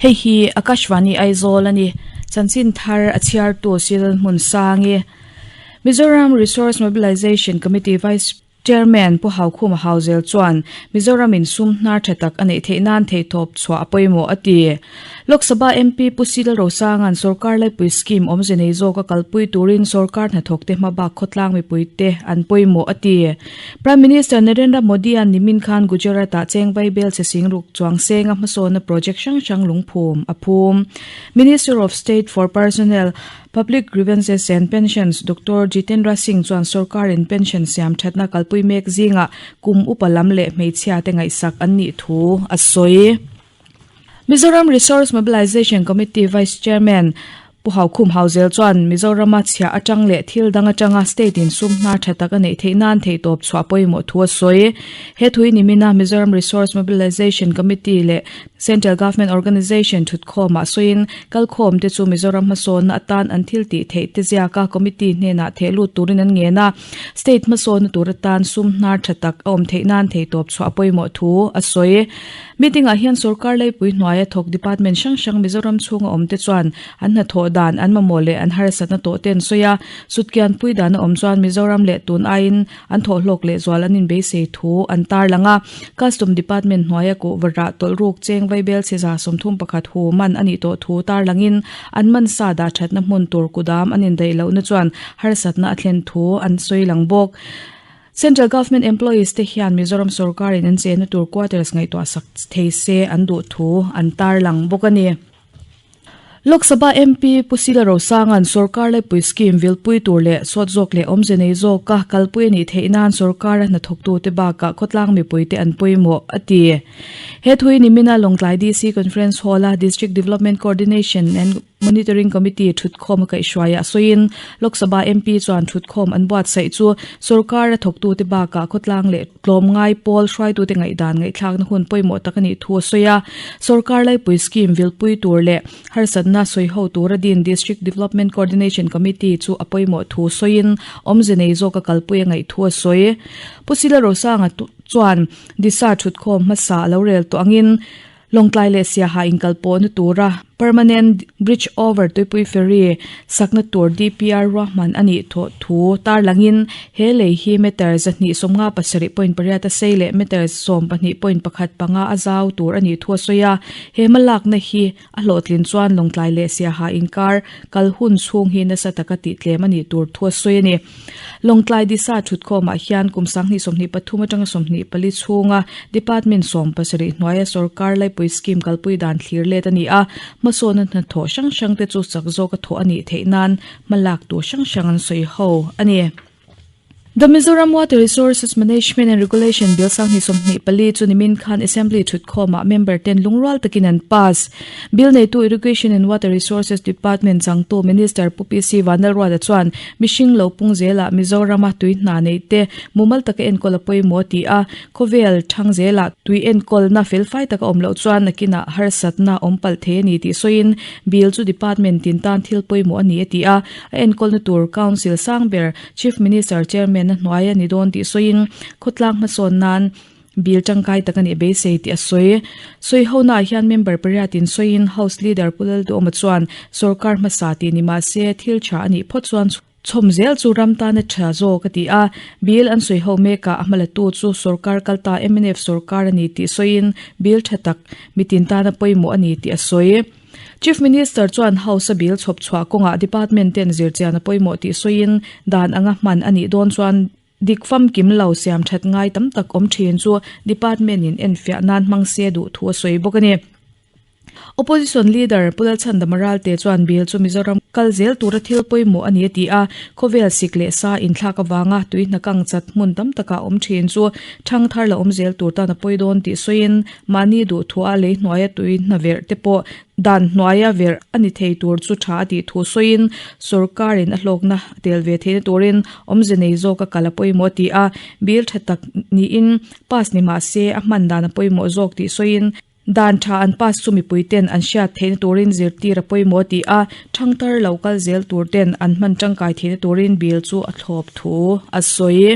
Hei hi Akashvani Aizawl a ni. Chanchin thar a chhiartu Sil Hmunsangi. Mizoram Resource Mobilisation Committee Vice Chairman Pu Haukhuma Hauzel chuan Mizoram in sum hnar tha tak a neih theih nan theihtawp chhuah a pawimawh a ti. Lok Sabha MP Pu Sil Rosanga'n sorkar laipui scheme awmze nei zawka kalpui turin sorkar hnathawkte hmabak khawtlang mipuite an pawimawh a ti. Prime Minister Narendra Modi-a'n nimin khan Gujarat-ah chengvai bel che sing ruk chuang senga hmasawnna project hrang hrang lungphum a phum. Minister of State for Personnel, Public Grievances and Pensions Doctor Jitendra Singh chuan sorkarin pension siam thatna kalpui mek zingah kum upa lam leh hmeichhia te ngaihsak an nih thu a sawi. Mizoram Resource Mobilisation Committee Vice Chairman Pu Haukhum Hauzel chuan Mizorama chhiah atang leh thil dang atanga state in sum hnar tha tak a neih theih nan theihtawp chhuah pawimawh thu a sawi. He thui nimina Mizoram Resource Mobilisation Committee leh Central Government Organisation thutkhawmah sawiin kalkhawm te chu Mizoram hmasawnna atan an thil tih theih te ziaka committee hnenah theh lut turin an ngen a, state hmasawnna tur atan sum hnar tha tak a awm theih nan theihtawp chhuah a pawimawh thu a sawi. Meeting ah hian sorkar leipui hnuaia thawk department hrang hrang Mizoram chhunga awm te chuan an hnathawh dan, an mamawh leh an harsatna tawh te an sawi a, sutkian pui dan a awm chuan Mizoram leh tun aiin an thawhhlawk leh zual an inbeisei thu an tarlang a. Custom department hnuaia kuhva rah tawlh ruk cheng vaibel chhiza 31 hu man a nih tawh thu tarlangin an man sa dah thatna hmun tur kudam an indaih lohna chuan harsatna a thlen thu an sawi lang bawk. Central Government Employees te hian Mizoram sorkar in an chenna tur quarters ngaihtuah sak thei se an duh thu an tarlang bawk a ni. Lok Sabha MP Pu Sila Rosanga'n sorkar laipui scheme vilpui tur leh sawt zawk leh awmze nei zawka kalpui a nih theih nan sorkara hnathawktute bakah khawtlang mipuite an pawimawh a ti. He thui nimina Lawngtlai DC Conference Hall-a District Development Coordination and Monitoring Committee thutkhawm a kaihhruaiah a sawiin Lok Sabha MP chuan thutkhawm an buatsaih chu sorkara thawktute bakah khawtlang leh tlawmngai pawl hruaitute ngaihdan ngaihthlakna hun pawimawh tak a nih thu a sawi a. Sorkar laipui scheme vilpui tur leh harsatna sawiho tura din District Development Coordination Committee chu a pawimawh thu sawiin awmze nei zawka kalpui a ngaih thu a sawi. Pu Sila Rosanga chuan Disa thutkhawm hmasa a lo rel tawh angin Lawngtlai leh Siaha inkalpawhna tura Permanent Bridge Over Tuipui Ferry sakna tur DPR ruahman a nih thawh thu tarlangin he lei hi meter 257 point pariat a sei leh meter 12 point pakhat panga a zau tur a nih thu a sawi a. He hmalakna hi a hlawhtlin chuan Lawngtlai leh Siaha inkar kal hun chhung hi nasa taka tihtlem a nih tur thu a sawi a ni. Lawngtlai Disa thutkhawmah hian kum 2023 atanga 24 chhunga Department 17 hnuaia sorkar laipui scheme kalpui dan thlir let a ni a, hmasawnna hnathawh hrang hrangte chu chak zawka thawh a nih theih nan hmalak tur hrang hrang an sawi ho a ni. The Mizoram Water Resources Management and Regulation Bill 2024 chu nimin khan Assembly thutkhawmah member ten lungrual takin an pass. Bill neitu Irrigation and Water Resources Department changtu Minister Pu PC Vanlalruata chuan mihring lo pung zelah Mizorama tui hna neih te mumal taka enkawl a pawimawh a ti a, khawvel thang zelah tui enkawlna felfai taka awm loh chuan nakinah harsatna awm palh thei a ni tih sawiin Bill chu Department tin tan thil pawimawh a ni a ti a, a enkawlna tur Council sang ber Chief Minister Chairman a hnuai a ni dawn tih sawiin khawtlang hmasawn nan Bill tangkai tak a nih beisei tih a sawi. Sawi honaah hian member pariatin sawiin House Leader Pu Lalduhawma chuan sorkar hmasa tih ni mahse thil tha a nih phawt chuan chhawm zel chu ram tana tha zawk a ti a. Bill an sawi ho mekah a hmalatu chu sorkar kalta mnf sorkar a ni tih sawiin bill tha tak mitin tana pawimawh a ni tih a sawi. Chief Minister chuan House a bill chhawp chhuah kawngah department ten zirchian a pawimawh tih sawiin dan anga hman a nih dawn chuan Dik famkim lo siam that ngai tam tak awm thin chu department in enfiah nan hmang se duh thu a sawi bawk a ni. Opposition leader Pu Lalchhandama Ralte chuan bill chu Mizoram kal zel tura thil pawimawh a ni a ti a, khawvel sik leh sa inthlak avanga tui hna kang chat hmun tam takah awm thin chu thang thar la awm zel tur tan a pawi dawn tih sawiin mahni duhthuah lei hnuaia tui hna verh te pawh Dan hnuaia verh a ni thei tur chu tha a tih thu sawiin sorkarin a hlawkna a tel ve theihna turin awmze nei zawka kal a pawimawh a ti a, bill tha tak niin pass ni mah se a hman dan a pawimawh zawk tih sawiin dan tha an pass chu mipui ten an hriat theihna turin zirtir a pawimawh a ti a, thangthar lo kal zel tur ten an hman tangkai theihna turin bill chu a thlawp thu a sawi.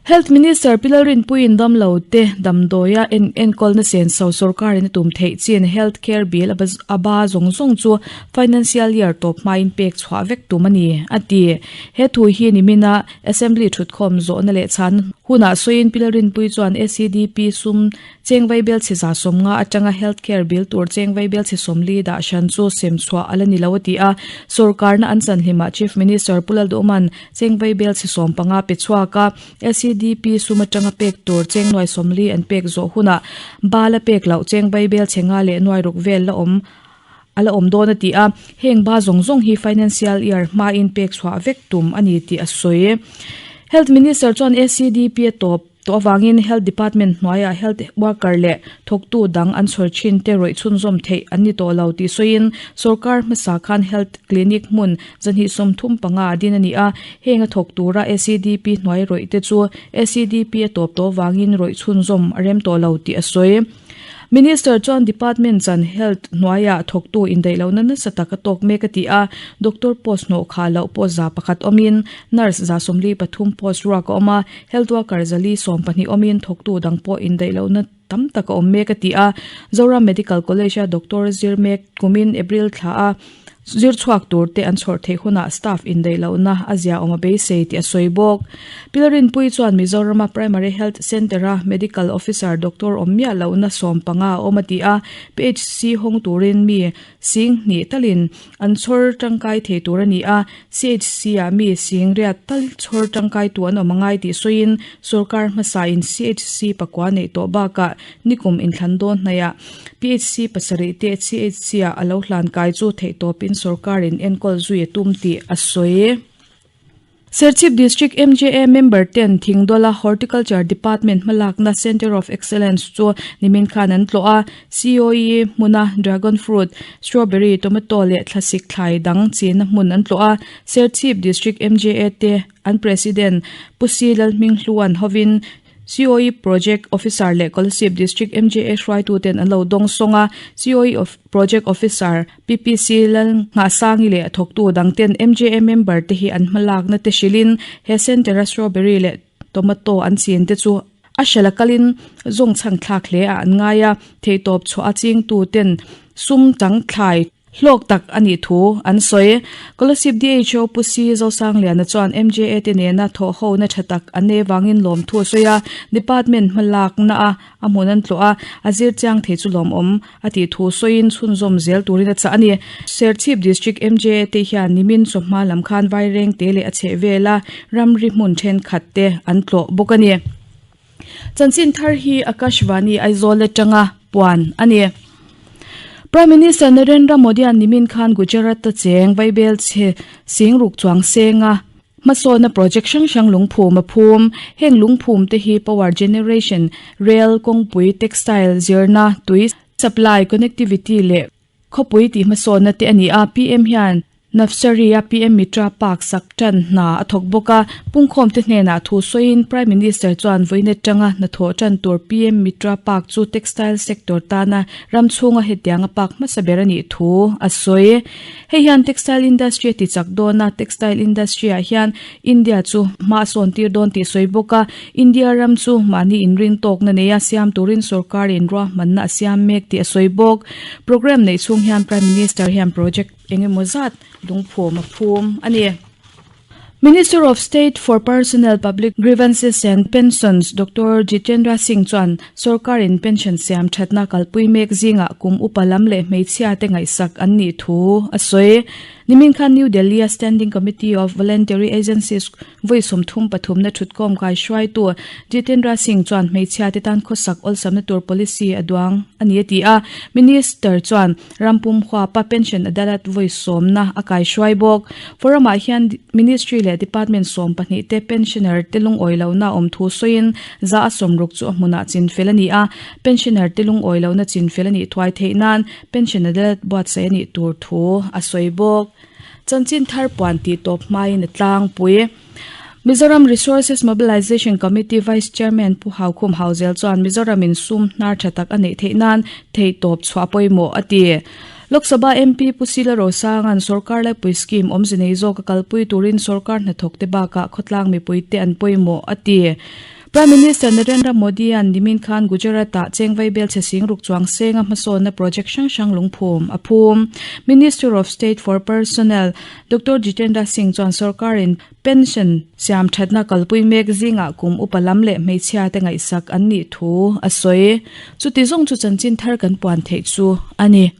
Health Minister Pi Lalrinpuiin damlo te damdawia en enkawlna senso sorkarin a tum theih chin Health Care Bill a ba zawng zawng chu Financial Year tawp hmain pek chhuah vek tum a ni, a ti. He thu hi nimina Assembly thutkhawm zawhna leh chhan hunah sawiin Pi Lalrinpui chuan SEDP sum Cheng vaibel chhe 150 atanga Health Care bill tur cheng vaibel chhe 40 dah hran chu sem chhuah a la ni lo a ti a. Sorkarna an chan hlimah Chief Minister Pu Lalduhman cheng vaibel chhe 15 pe chhuak a, SEDP sum atanga pek tur cheng nuai 40 an pek zawh hunah bal a pek loh cheng vaibel chhe nga leh nuai ruk vel la awm a la awm dawn a ti a. Heng ba zawng zawng hi Financial Year hmain pek chhuah vek tum a ni tih a sawi. Health Minister chuan SEDP a tawp. Tawh avangin Health Department hnuaiah Health Worker leh thawktu dang an chhawr thin te rawih chhunzawm theih an ni tawh lo tih sawiin sorkar hmasa khan Health Clinic hmun 235 a din a ni a, heng a thawk tura SEDP hnuai rawih te chu SEDP a tawp tawh avangin rawih chhunzawm a rem tawh lo tih a sawi. Minister chuan Department chan Health hnuaiah thawktu indaih lohna nasa tak a tawk mek a ti a, Doctor post hnawh khah loh pawh 100 awmin Nurse 73 post ruak a awm a, Health worker 412 awmin thawktu dang pawh indaih lohna tam tak a awm mek a ti a, Zoram Medical College-a doctor zir mek kumin April thla a zir chhuak tur te an chhawrh theih hunah staff indaih lohna a zia awm a beisei tih a sawi bawk. Pilarinpui chuan Mizorama Primary Health Centre-a Medical Officer doctor awm miah lohna 15 a awm a ti a, PHC hawng turin mi sing hnih talin an chhawr tangkai thei tur a ni a, CHC-ah mi sing riat tal chhawr tangkai tu an awm a ngai tih sawiin sorkar hmasain CHC pakua neih tawh bakah nikum inthlan dawn hnaihah PHC pasarih te CHC-ah a lo hlan kai chu theihtawpin sorkarin enkawl zui a tum tih a sawi. Serchhip District MJA member ten Thingdawla Horticulture Department hmalakna Centre of Excellence chu nimin khan an tlawh a, COE hmuna Dragon Fruit, Strawberry, Tomato leh thlasik thlai dang chinna hmun an tlawh a, Serchhip District MJA te an President Pu Si Lalhminghluan hovin COE Project Officer leh Kolasib District MJA hruaituten an lo dawng sawng a, COE Project Officer PPC Lalnghahsangi leh thawktu dangten MJA member te hi an hmalakna te hrilhin he centre-a strawberry leh tomato an chin te chu a hrela kalin zawng chhan thlak hle ah an ngai a, theihtawp chhuah a chingtuten sum chang thlai Hlawk tak a nih thu an sawi. Kolasib DHO Pu Si Zosangliana chuan MJA te nena thawhhona tha tak an nei vangin lawmthu a sawi a, Department hmalakna a a hmun an tlawh a, a zir chiang thei chu lawmawm a tih thu sawiin chhunzawm zel turin a chah a ni. Serchhip District MJA te hian nimin chawhma lam khan Vairengte leh a chhehvela ramri hmun thenkhat te an tlawh bawk a ni. Chanchin thar hi Akashvani Aizawl atanga puan a ni. Prime Minister Narendra Modi-a'n nimin khan Gujarat-a cheng vaibel chhe sing ruk chuang senga hmasawnna project hrang hrang lungphum a phum. Heng lungphum te hi power generation, rail, kawngpui, textile, zirna, tui supply, connectivity leh Khawpui tih hmasawnna te a ni a, PM hian Navsari-a PM Mitra Park sak tan hna a thawk bawk a, pungkhawm te hnenah thu sawiin Prime Minister chuan vawiin atanga hnathawh tan tur PM Mitra Park chu textile sector tana ram chhunga hetianga park hmasa ber a nih thu a sawi. Hei hian textile industry a ti chak dawn a, textile industry-ah hian India chu hma a sawn tir dawn tih sawi bawk a, India ram chu mahni inring tawkna neia siam turin sorkarin ruahmanna a siam mek tih a sawi bawk. Programme neih chhung hian Prime Minister hian project eng emaw zat lungphum a phum a ni. Minister of State for Personnel, Public Grievances and Pensions Doctor Jitendra Singh chuan sorkarin pension siam thatna kalpui mek zingah kum upa lam leh hmeichhia te ngaihsak an nih thu a sawi. Nimin khan New Delhi-a Standing Committee of Voluntary Agencies Vawi 33 na thutkawm kai hruaitu Jitendra Singh chuan hmeichhia te tan khawsak awlsamna tur policy a duang a ni a ti a. Minister chuan rampum huapa pension adalat vawi sawmna a kai hruai bawk. Forum ah hian ministry leh department 12 te pensioner te lungawi lohna awm thu sawiin za a sawmruk chu a hmunah chinfel a ni a. Pensioner te lungawi lohna chinfel a nih thuai theih nan pension adalat buatsaih a nih tur thu a sawi bawk. Chanchin thar puan tih tawp hmain a tlangpui. Mizoram Resources Mobilisation Committee Vice Chairman Pu Haukhum Hauzel chuan Mizoramin sum hnar tha tak a neih theih nan theihtawp chhuah pawimawh a ti. Lok Sabha MP Pu Sila Rosanga'n sorkar laipui scheme awmze nei zawk a kalpui turin sorkar hnathawkte bakah khawtlang mipuite an pawimawh a ti. Prime Minister Narendra Modi-a'n nimin khan Gujarat-ah chengvei belchhe singruk chuang senga hmasawnna project hrang hrang lungphum a phum. Minister of State for Personnel Doctor Jitendra Singh chuan sorkarin pension siam thatna kalpui mek zingah kum upa lam leh hmeichhia te ngaihsak an nih thu a sawi. Chuti zawng chu chanchin thar kan puan theih chu a ni.